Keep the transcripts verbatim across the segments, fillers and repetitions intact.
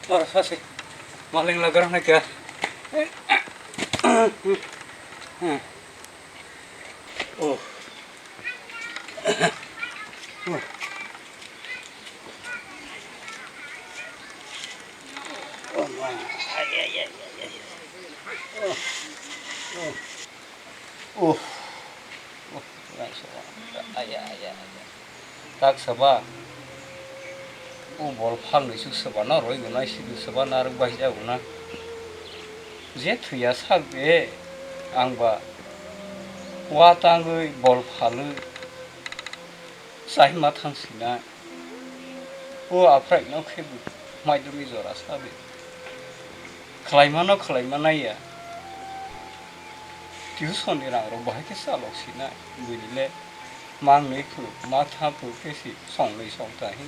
Ora sasi. Maling lagar na kya? Oh. Oh. Oh, ma. Ay, ay, ay, ay, ay. Oh. Oh. Oh. Oh. Ay, ay, ay, ay. Tak saba. O bol phang ni suk saba na roi gunai si saba na rok bai ja guna. Je thuya sak de ang ba wa tangwi bol phalwi chai ma thang sinai. O aphrai no khe bu mai dumi jora sabi. Khlai mano khlai manai ya. Tuition ni rang rok bahai khe chalok sinai buini le. Mang nui khu, ma tha phu khe si song nui song ta hi.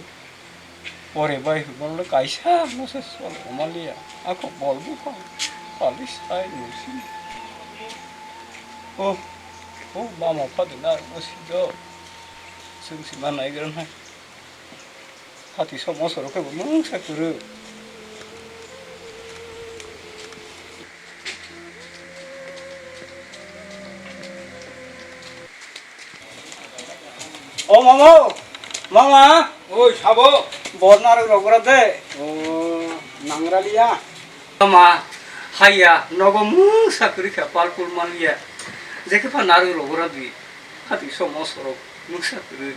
Pore bai hu bol le kaisa no se sol ma liya. Ako bol bu pha. Pali sai nui si. Oh, oh, mama pha de na mo si do. Sung si ma nai gra na. Hati som osoro khe bo mungsa kwrwi. O mama, mama. Oi, sabo. Bor narwk rok gra de. O, nangraliya. Mama, haiya, nogo mungsa kwrwi kha, palpul manliya. Jekhe pha narwk rok gra di. Hati som osoro mungsa kwrwi.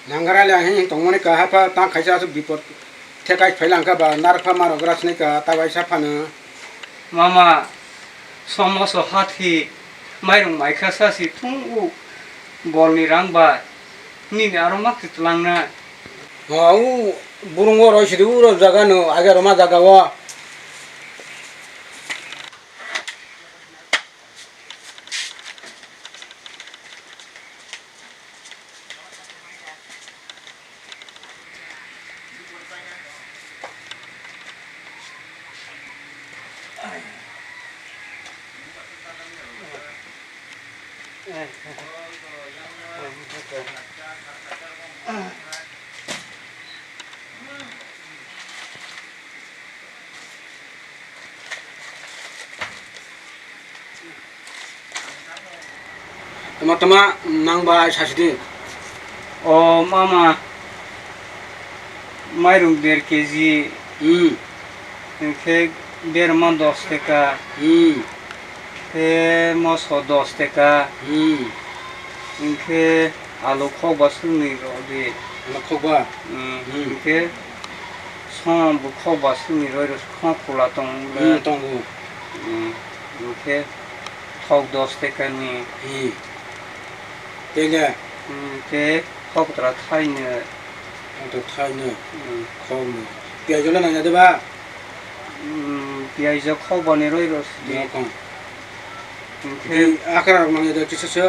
Nangarali ang hini tongmani kaha pha tang khaisa aswk bipot thekai phailang kha ba narwk pha marok gra sini ka ta waisa phano. Mama, somoso hathi mairung maikha sa si thung u bolni rang bai nini aro mak tlangnai. Ha u burung o roi sidi u rok jaga no age roma jaga o. Tama tama nang bai sasidi. O mama, mairung der kg. Hmm. Hwnkhe berma dos teka. Hmm. Khe moso dos teka. Hmm. Hwnkhe alu khokba swngnwi rw di. Alu khokba? Hmm. Hmm. Hwnkhe som bo khokba swngnwi rw, rw khok khula tong le. Hmm, tongo. Hmm. Hwnkhe thok dos teka ni. Hmm. Tei le? Hmm, tei khok tra thaino. Khok tra thaino. Hmm. Khokno. Piyaj le nangya de ba? Hmm, piyaj khok bani roi rw sidi. Nokong. Hwnkhe tei akra rok nangya de kisa se?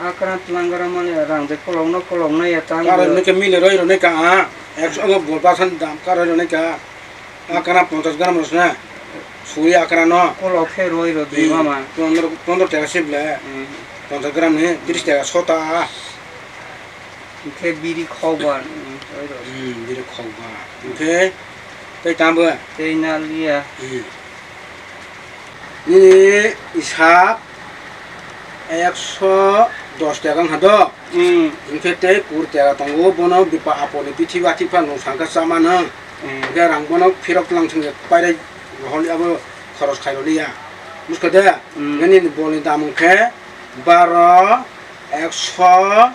Akra tlangra mani rang de kolokno kolokno ya tang. Karo nokhe mile roi rw nai ka a. Ekso bo basan dam karo rw nai ka. Akra ponchas gram rw sna. Sui akra no. Kolok khe roi rw di mama. Pondro, pondro teka sip le. Hmm. Ponchas gram ni tris teka sota. Hwnkhe biri khokba, hmm, oi rw. Hmm, biri khokba. Hwnkhe tei tamo? Tei naliya. Hmm. Nini isap ekso dos teka wngkha do? Hmm. Hwnkhe tei kuri teka tongo, bono bipa aponi bithi bathi phano nwng sangkha chamano. Hmm. Hwnkhe rang bono phirok tlang thwngya, pairai rohorli abo khoros khairoliya. Buskha de? Hmm. Hwnkhe nini bolni dam hwnkhe baro ekso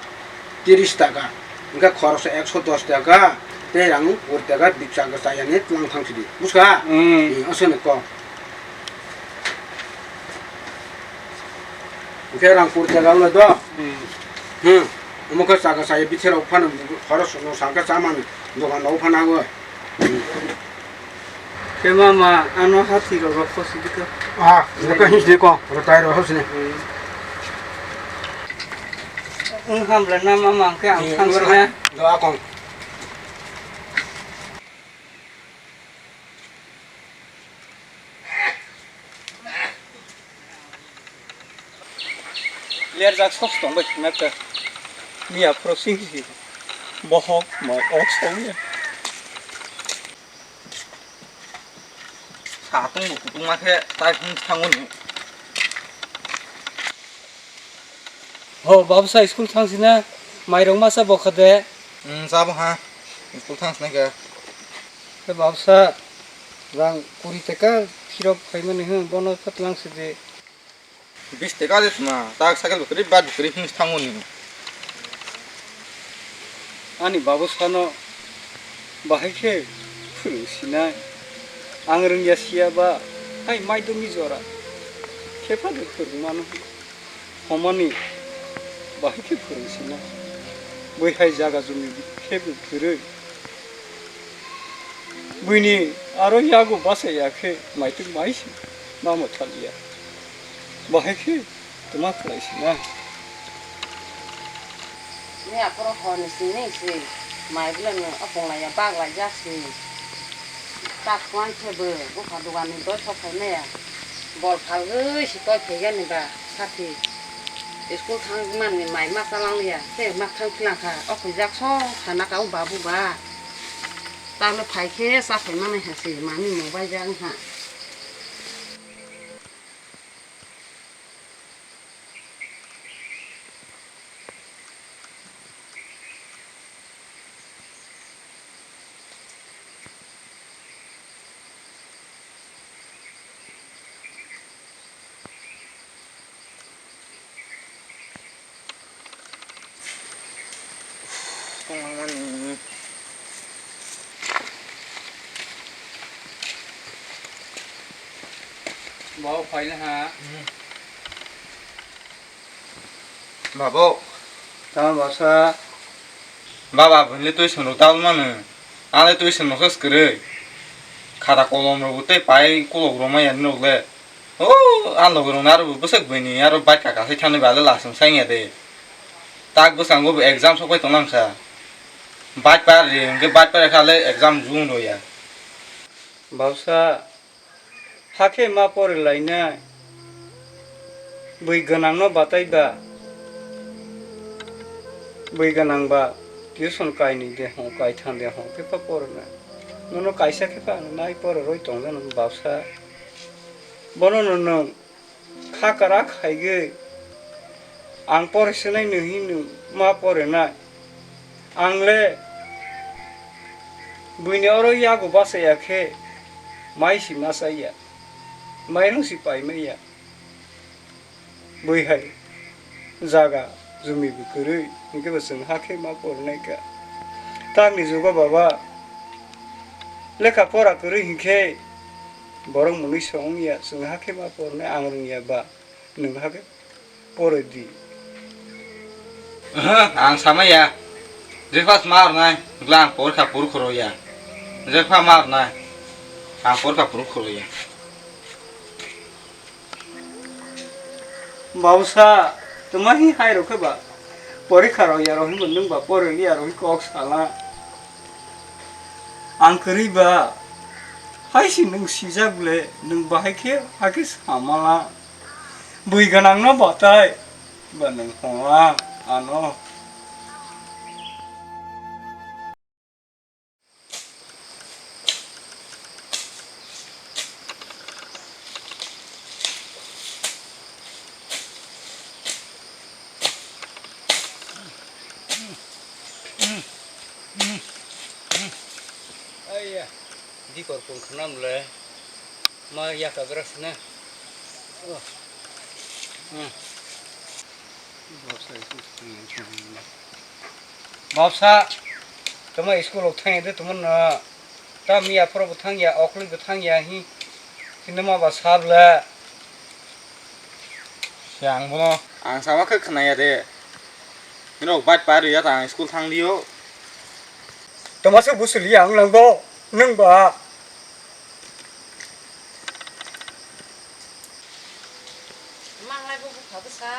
tris taka. Hwnkhe khoroksa ekso dos taka, tei rang kuri taka, biksa khe chayani tlang thang sidi. Buskha? Hmm. Hmm, aswkni kok. Hwnkhe rang kuri taka wngkha do? Hmm. Hmm. Omo khe chaka chaya bithero phano khoroksa no sangkha chamani dogan rok phano nangwi. Khe mama, ano hathi rok rok phosi dikha. Ah, dikha his dikha, rotai rok hosni. Hmm. Wng hamle na mama, hwnkhe ang thangsinai. Do akong. Lerjak sok tong bai khna khe. Miya phoro sing si. Bohok mai ok song ya. Atung bo kutung ma khe tai phung thango ni. Ho, babusa school thang sina, mairok masa bokha de. Hmm, sabo ha. School thang sina khe. He babusa, rang kuri teka phirok phaimani hwn, bono phatlang sidi. Bis teka de tma, tak cycle bwkrwi, bat bwkrwi hwnwi thango ni. Ani babusano bahai khe phwrwng sinai. Ang rwngya siya ba, hai maidumi jora. Khepha de phwrwng mano. Homani bahai khe phwrwng sinai. Bui hai jaga jumi khe bwkrwi. Buini aro yago bachaya khe maitwk mai se ma mwthaliya. Bahai khe tma khlai sina. Ni aphuru hor ni simi se mai bwlai no apung laiya bak laijak se. Tak kuan khe bo bupha dugan ni doi sok phai maya. Bol phalgwi se toi phai ya ni ba sathi. School thang man ni mai ma chalang liya. Se ma thang philang kha o khuijak so sana ka o babu ba. Tabole phai khe cha phai manai hai se manwi mung bai jak wngkha. Tongmani. Bo phaina ha. Babo. Tamo basa. Baba, buinle tuition rok tabul mano. Anle tuition rok se kwrwi. Khata kolom rok tei pai kolok rok maya ni rok le. O, ang logi rok aro bwswk buini aro bike kaka sai thani bale lasung sai ya de. Tak bwskango bo exam sok pai tong lang kha. Bike par ri hwnkhe bike par kha le exam jun ro ya. Bausa, hakhe ma pori lainai. Bui gwnangno batai ba. Bui gwnang ba tuition kainwi de hwn, kaitham de hwn, khe pha porna. Nono kaisa khe pha ang nai poro roi tong jano bausa. Bono no nwng kha kwrak khaigwi ang pore swnai nw hino ma pore nai. Ang le buini oro yago bachaya khe mai si ma chaya, mairung si pai maya. Bui hai jaga jumi bo kwrwi, hinkhe bo chwng hakhe ma porinai kha. Tamni jugo baba lekha pora kwrwi hinkhe borok mwnwi song ya, chwng hakhe ma porinai, ang rwngya ba nwng hakhe poroi di. Oho, ang sama ya. Jekpha ma rwnai, hwnkhe ang porikha purukho rw ya. Jekpha ma rwnai, ang porikha purukho rw ya. Bausa, tuma hi hai rokhe ba? Porikha rok ya rok hinba nwng ba poroi ya rok kok sala. Ang kwrwi ba, hai si nwng sijak le, nwng bahai khe hakhe samala. Bui gwnang no batai, ba nwng hwnla ano. Aiya, dikor pung khanam le, ma yaka berak sene. Oh. Hmm. Bopsa, tamo school rok thang de tamo no. Ta miya phoro bo thang ya, okli bo thang ya hi. Tini ma ba sab le. Se ang bono. Ang sama khe khna ya de. Nirok bike pa ri ya ta ang school thang liyo. Toma se busuli ang nang bo. Nang ba. Manglai bo bupha bwsa.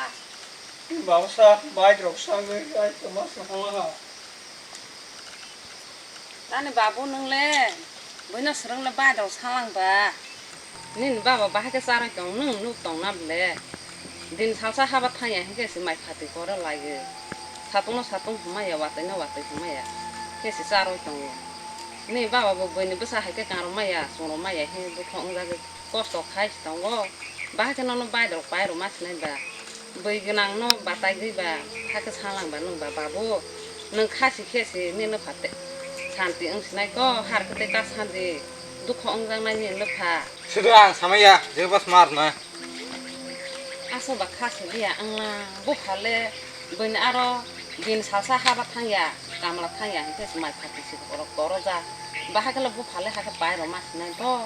Baba sa, bike rok sa gwi, ai toma se hwnla ha. Tani babu nwng le, buino swrwng le bike rok salang ba. Nini baba bahai khe charwi tong, nwng nuk tong na le. Din salsa haba thang ya, hinkhe se mai phatwi koro lai gwi. Satung no satung hwnma ya, watwi no watwi hwnma ya. Khe se charwi tongo. Ni baba bo buini bwsa hai khe kangrok maya, chungrok maya, he bwkha wngjagwi kosto khai se tongo. Bahai khe nono bike rok pai rwma sinai ba. Bui gwnang no batai gwi ba, hakhe salang ba nwng ba, babu, nwng khasi khe se nini nw pha te santi wng sinai ko, har khe tei ta santi dukho wng jak nai nini nw pha. Sido ang samaya, jebo smart na. Aso ba khasi liya wng lang, bupha le buini aro din salsa haba thang ya, kamla thang ya, hinkhe se mai pha tisi borok toro ja. Bahai khe le bupha le hakhe pai rwma sinai to.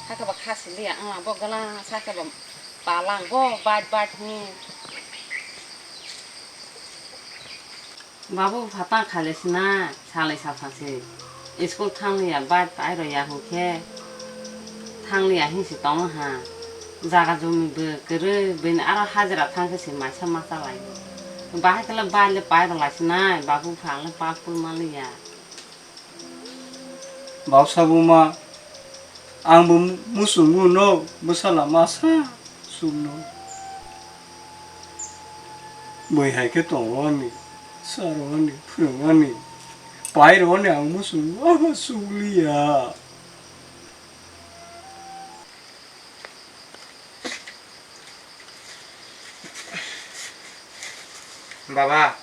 Hakhe ba khasi liya wng lang, bo gwlang sa khe ba. Palang bo bike bike ni. Babu phatang khaile sina salai salsa se. School thangliya bike pai rw ya hwnkhe. Thangliya hinsi tongo ha. Jaga jumi bo kwrwi bini aro hajira thang khe se maisa ma chalai. Bahai khe le bike le pai rw lai sinai babu pha le pa pul maliya. Bausa buma, ang bo muchungo no bwsala masa sumno. Bui hai khe tongo ani, saro ani, phwrwng ani, pai rw ani ang muchungo, aha sukliya. Baba,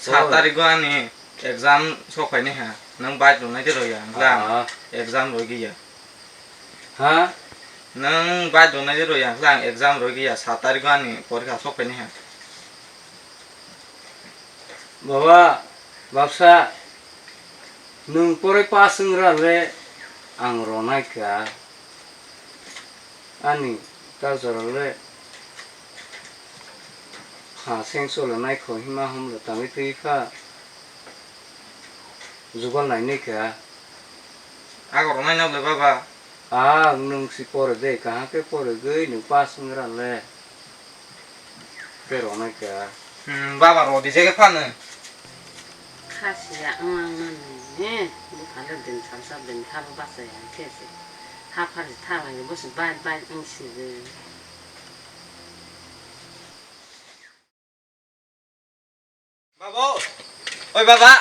sat Oi. Tarigo ani exam sok phaini ha. Nwng bike rwnai de rwya, hwnkhe ang Ah. Exam rwgwi ya. Ha? Nwng bike rwnai de rwya, hwnkhe ang exam rwgwi ya, sat tarigo ani porikha sok phaini ha. Baba, bapsa, nwng poroi pass wngra le ang ronai kha. Ani ta jora le ha seng chole nai kho hima hom le tangwi twi pha jugal nai nai kha. Agor nai nok le baba. Ah, nwng si pore de, kaham khe pore gwi nwng pass wngra le. Tei rwnai kha. Hmm, baba rw di je khe phano. Kha siya wng lang mani, eh, bupha le din salsa din kha bo bachai ya khe se. Ha phar si tha lai bo se bai bai wng si de. Babo, oi baba.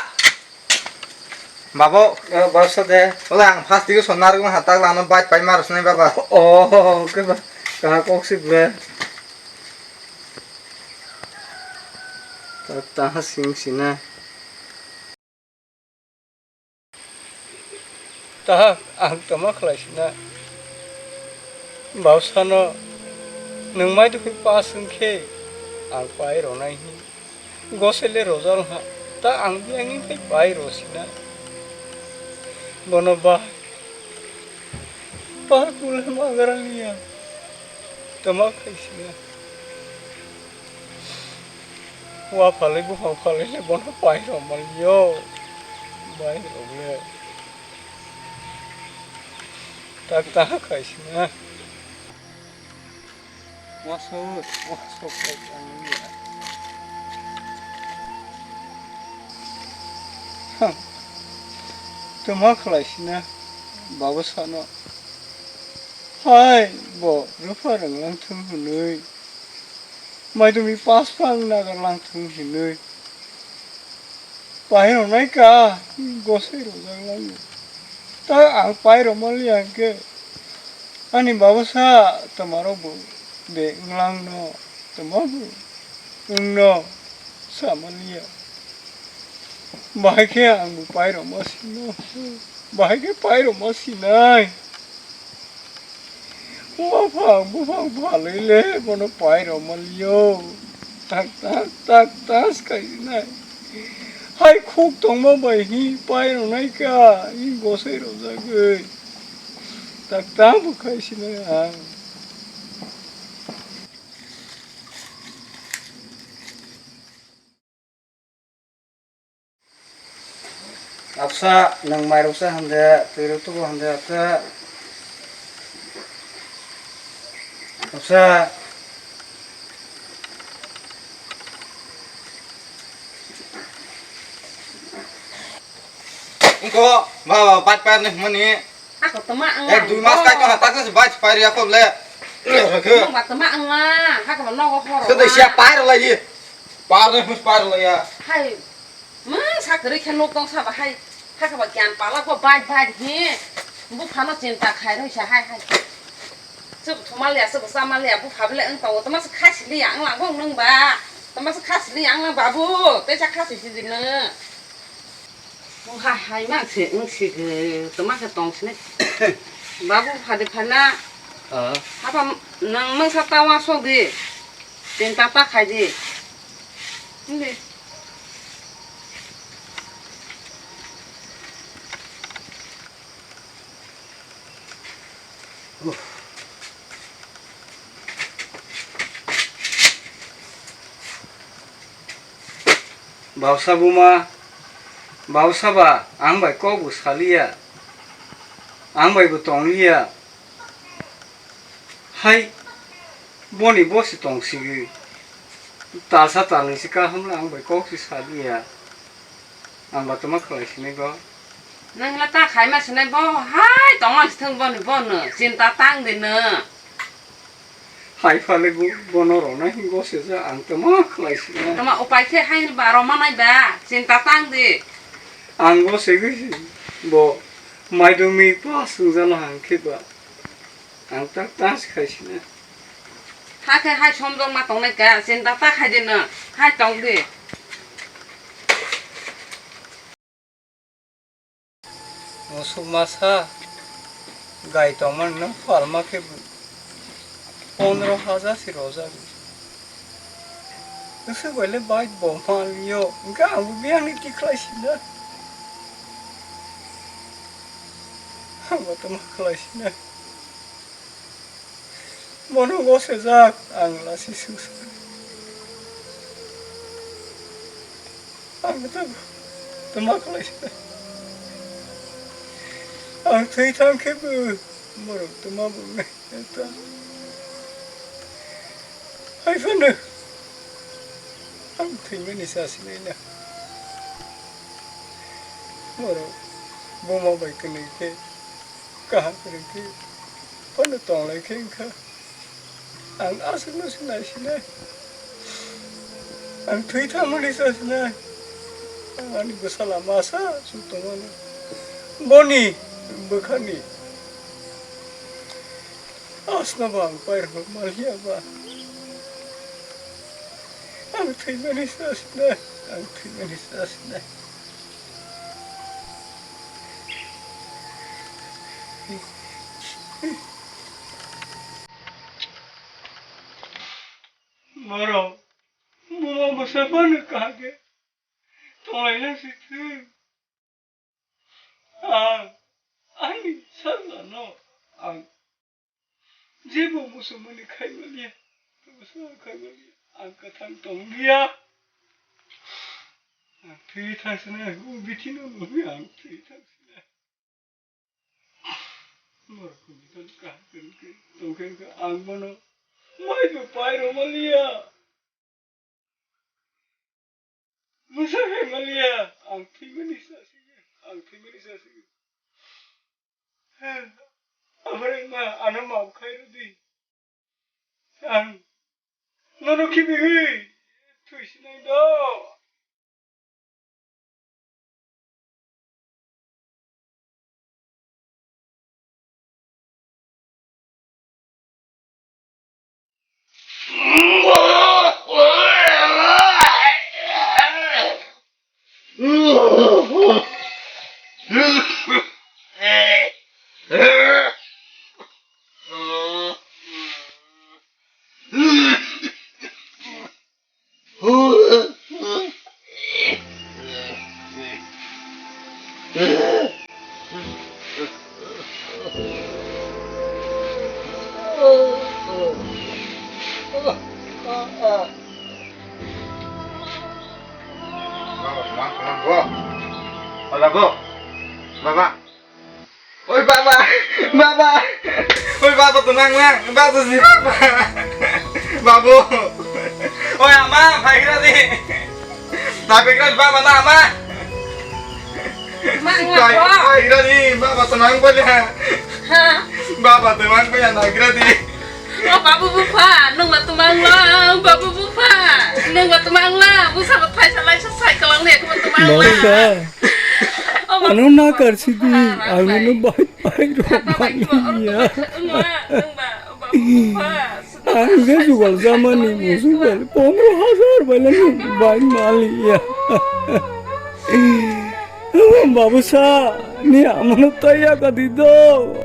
Babo. Eh, bapsa de. Ola ang first division narwkna ha tak lano bike pai mar sinai baba. Oh, ke ba. Kaha kok si ble. Ta, ta sing sina. Taha ang tama khlai sina. Bausa no nwng mai dukhi pass wngkhe ang pai rwnai hi. Gosele rojal ha. Ta ang biyang wngkhe pai rw sina. Bono ba. Ba kule magra liya. Tama khai sina. Wa phalwi buphang phalwi le bono pai rw manliyo. Bai rw le. Tak tak khai sina. Wa so, wa so khai ang ya. Ha. Tama khlai sina. Babo sano. Hai, bo, rwpha rwnglang thung hwnwi. Maidumi pass phang nagar lang thung hinwi. Pai rwnai ka, gosai rwjak lai. Ta ang pai rwma liya hwnkhe. Ani babo sa, tama rok bo de wnglang no, tama bo wng no, sama liya. Bahai khe ang bo pai rwma sino. Bahai khe pai rwma sinai. Buphang, buphang phalwi le bono pai rw manliyo. Tak, tak, tak, tak, khai nai. Hai khuk tongma bai hi pai rwnai ka, hi gosai rwjagwi. Tak, tak bo khai sinai ang. Absa, nwng mairok sa hande, twirok tubu hande, absa. Absa. Ingko, ba, ba, bat par ni mani. Ako tama ang. Eh, dui mas kai ko hatak se bat par ya ko le. Nang ba tama ang la, hako ba nogo horo. Sede sia par la yi. Par ni mus par la ya. Hai. Ma sakri khe nok tong sa ba hai. Khakha ba kian pala ko bai bai hi. Buphano chinta khai roi sa hai hai. Chwb thuma liya, chwb sama liya, bupha bele wng tongo. Tama se khasi liya, ang lago nung ba. Tama se khasi liya, ang lang babu. Tei sa khasi si di nung. Hai hai mang se wng si ge. Tama se tong sini. Babu phadi phana. Ah. Hapa nang mang sa tawa so di. Chinta ta khai di. Hindi. Bausa buma, bausa ba, ang bai kok bo saliya, ang bai bo tongliya. Hai, boni bo se tong sigi. Talsa talnwi se kaham le ang bai kok se saliya. Ang ba tama khlai sinai bo. Nang la ta khai ma sinai bo, hai tong lang sithang boni bono, chinta tang di no. Hai phale bo, bono rona hingo se ja ang tama khlai sinai. Tama upai khe hai ba roma nai ba, chinta tang di. Ang bo se gwi bo, maidumi pa sung jalo hang khe ba. Ang tak tas khai sina. Hakhe hai somjok ma tongnai ka, chinta ta khai de no, hai tong de. Musuk masa gai tongmani no palma khe pondro hajar se rojak. Usuk bai le bike bo manliyo, hingke ang bo biyang ni tikhlai sina. Ang bo tama khlai sina. Bono gosejak ang lasi sungsa. Ang to tama khlai sina. Ang thwi thang khe bo borok tama bo nai ta. Hai phano ang thwimani sa sinai na. Borok buma bai kwnwi khe. Kaham kwrwng khe phano tonglai khe wngkha. Ang aswkno se naisinai. Ang thwi thangmani se sinai. Ang ani bwsala masa suk tongmani. Boni bwkhani asno bo ang pairwk maliya ba. Ang thwimani se sinai. Ang thwimani se sinai. Borok buma bwsa phano kaham khe tonglaina se thung. Ang ani sajlano ang jebo muchungmani khaimaliya, bwsa khaimaliya, ang kwthang tongliya. Ang thwi thangsinai, o bithino nukwi ang thwi thangsinai. Borok kumi tong kaham khe tongkhe ang bono mai bo pairwk maliya. Bwsa hai maliya, ang thwimani sasi, ang thwimani sasi. Aphari ma, ano maaf khai rwdi. Ang nono khibiwi thwisinai do. Baba, tama, tama, bo. Baba, bo. Baba. Oi, baba. Baba. Oi, baba, tama, tama. Baba, si, baba. Babu. Oi, ama, phaigra di. Nabegra di, baba, na, ama. Mang, mang, phaigra di, baba, tama, tama. Ha? Baba, tama, tama, nabegra di. O babu bupha, nwng ba twmang lang, babu bupha, nwng ba twmang lang, bwsa ba thaisa laisa sai kwlang de, kwbo twmang lang. Mawsa. O Ano nakar sidi, ang no bai bai rok mani ya. Ang ge jugal jamani musu gal pondro hazar bai le bai mali ya. Babu sa, ni amano taya ka di do.